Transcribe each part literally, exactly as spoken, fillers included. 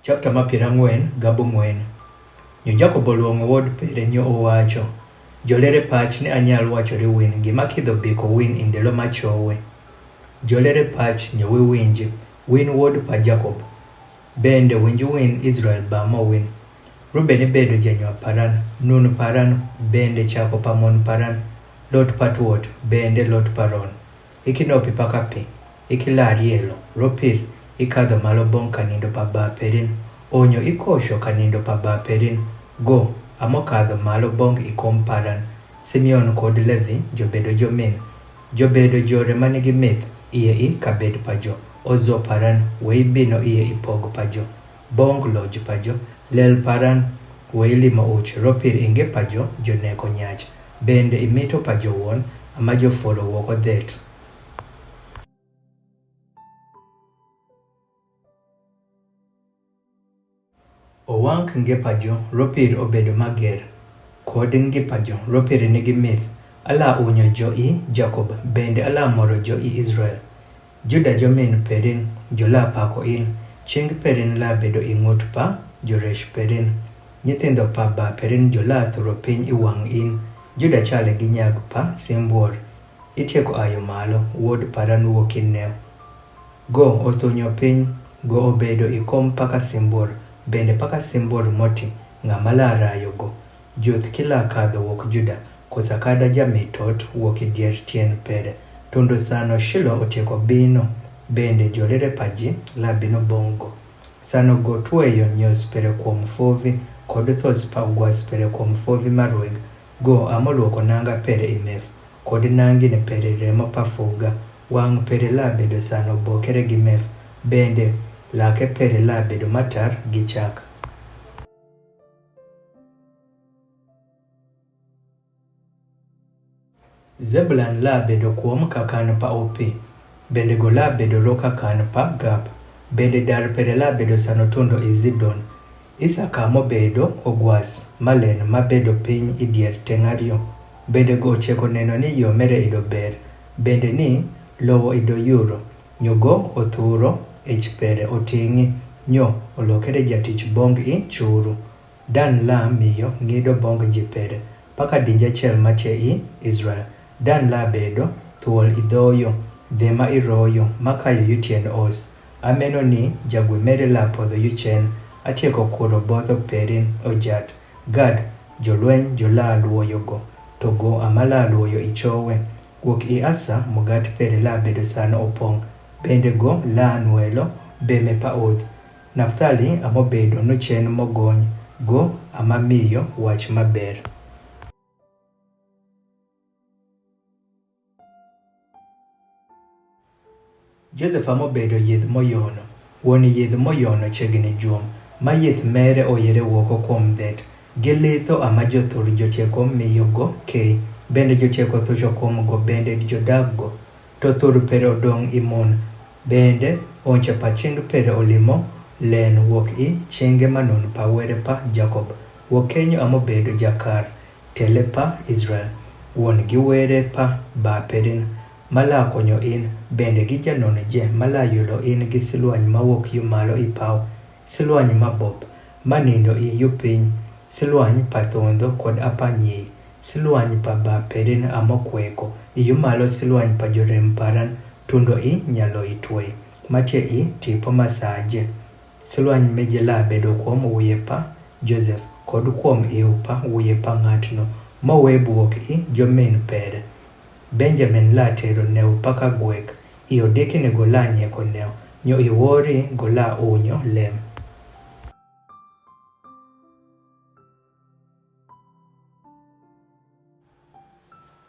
Chapter ma piero ang'wen gabung'wen. Nyo Jakobo oluongo wuod pere nyo owacho, jolere pach ni anyal wacho ri win gima kidho biko win indelo machowe. Jolere pach nyo wiwinji, win wuod pa Jakobo. Bende winji win Israel ba mo win. Ruben ibedo janywa Paran, nun Paran, bende chako pa mon Paran, lot pa tuot, bende lot pa ron. Ikinopi paka pi, ikilari elo, ropir, ikadho malo bong kanindo pa ba perin, onyo ikosho kanindo pa ba perin, go, amo kadho malo bong ikom Paran. Simeon kod Levi jobedo jomin, jobedo jore manigi mith, iye i kabed pa jo, ozo Paran, wei bino iye ipog pa jo, bong loj pa jo, lel Paran, wei limo uch, ropir inge pa jo, joneko nyach, bende imito pa jo won, ama joforo woko dhet. Owang nge pa jo, ropir obedo mager. Kod nge pa jo, ropir nigi mith. Ala unyo jo i Jakob, bende ala moro jo i Israel. Juda jomin perin, jola pako in. Ching perin la bedo ingut pa joresh perin. Nyithindo pa ba perin jola thuro piny iwang in. Juda chale gi nyag pa simbwor. Itieko ayo malo, wuod Paran wuok ineo. Go othunyo piny, go obedo ikom paka simbwor, bende paka simbwor moti, ng'ama la rayo go. Juth kila kadho wuok Juda, kosa kada jami tot wuok idier tien pere. Tundo sano Shilo otieko bino, bende jolere paji la bino bongo. Sano go tweyo nyos pere kuom fovi, kod thos pa ugwas pere kuom fovi marweg. Go amo luoko nanga pere imef, kod nangi ne pere remo pa fuga. Wang pere la bedo sano bokere gi mef, bende lake pere la bedo matar gi chak. Zebulon la bedo kuom kakan pa opi, bende go la bedo ro kakan pa gap, bende dar pere la bedo sano tundo i Zidon. Isaka mobedo ogwas malen mabedo piny idier teng' ariyo, bende go otieko neno ni yo mere ido ber, bende ni lowo ido yuro, nyo go othuro ich pere oting'i, nyo olokere jatich bong i churu. Dan la miyo ngido bong ji pere, paka dinja chel matie i Israel. Dan la bedo thuol idhoyo, dhema iroyo, makayo yutien os. Ameno ni jagwe mere la podho yuchen, atieko kuro botho perin ojat. Gad, jolweny jola luoyo go, to go ama la luoyo ichowe. Wuok i Asa, mugat pere la bedo sano opong, bende go la nwelo beme pa oth. Naftali amobedo nuchen mogony, go ama miyo wach maber. Josef amobedo yidh moyono, wuon yidh moyono chiegni juom, ma yith mere oyere wuoko kuom dhet, gilitho ama jothur jotieko miyo go kei, bende jotieko thucho kuom go bende jodag go. To thur pere odong' i mon, bende onche pa ching pere olimo len wuok i chinge manon pa were pa Jakob. Wuok kenyo amobedo jakar tele pa Israel, wuon gi were pa ba perin, ma la konyo in, bende gi janon je ma la yulo in gi silwany ma wuok yo malo i paw, silwany ma bop, ma nindo i yo piny, silwany pa thundho kod apa nyei, silwany pa ba perin amo kweko, i yo malo silwany pa jorem Paran, tundo i nyalo i twei, matie i tipo masaje. Silwany me je la bedo kuom wuye pa Josef, kod kuom iu pa wuye pa ng'atno, mowe buok i jomin pere. Benjamin la tero neo paka gwek, i odikine go la nyeko neo, nyo i wori go la unyo lem.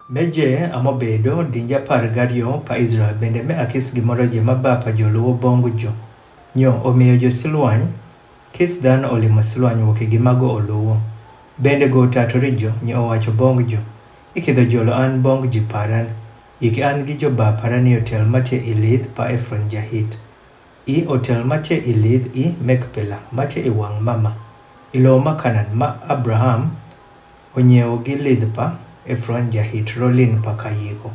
Me je amobedo dinja par gariyo pa Israel, bende me akis gimoro je ma ba pa joluwo bong jo. Nyo omiyo josilwany, kis dhano olimo silwany wuok e gima go oluwo. Bende go otato rijo, nyo owacho bong jo. Ikidho jolo an bong ji Paran. Iki an gi jo ba Paran e otel matie i lidh pa Efron ja-Hit. I otel matie i lidh i Mekpela, matie i wang' mama, i lowo ma Kanan, ma Abraham onyewo gi lidh pa Efron ja-Hit rolin pa kayiko.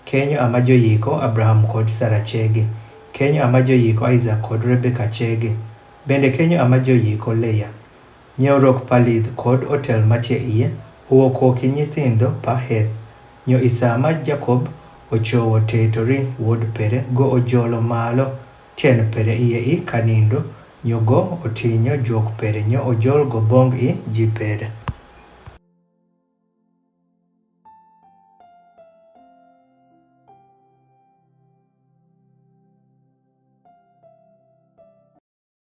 Kenyo ama joyiko Abraham kod Sara chege. Kenyo ama joyiko Isaac kod Rebeka chege. Bende kenyo ama jo yiko Leah. Nyerok pa lidh kod otel matie ie, owo ko ki nyithindo pa heth. Nyo isa ma Jakob ochowo tetori wod pere go ojolo malo tien pere ie i kanindo, nyo go otinyo jok pere nyo ojol go bong i ji pere.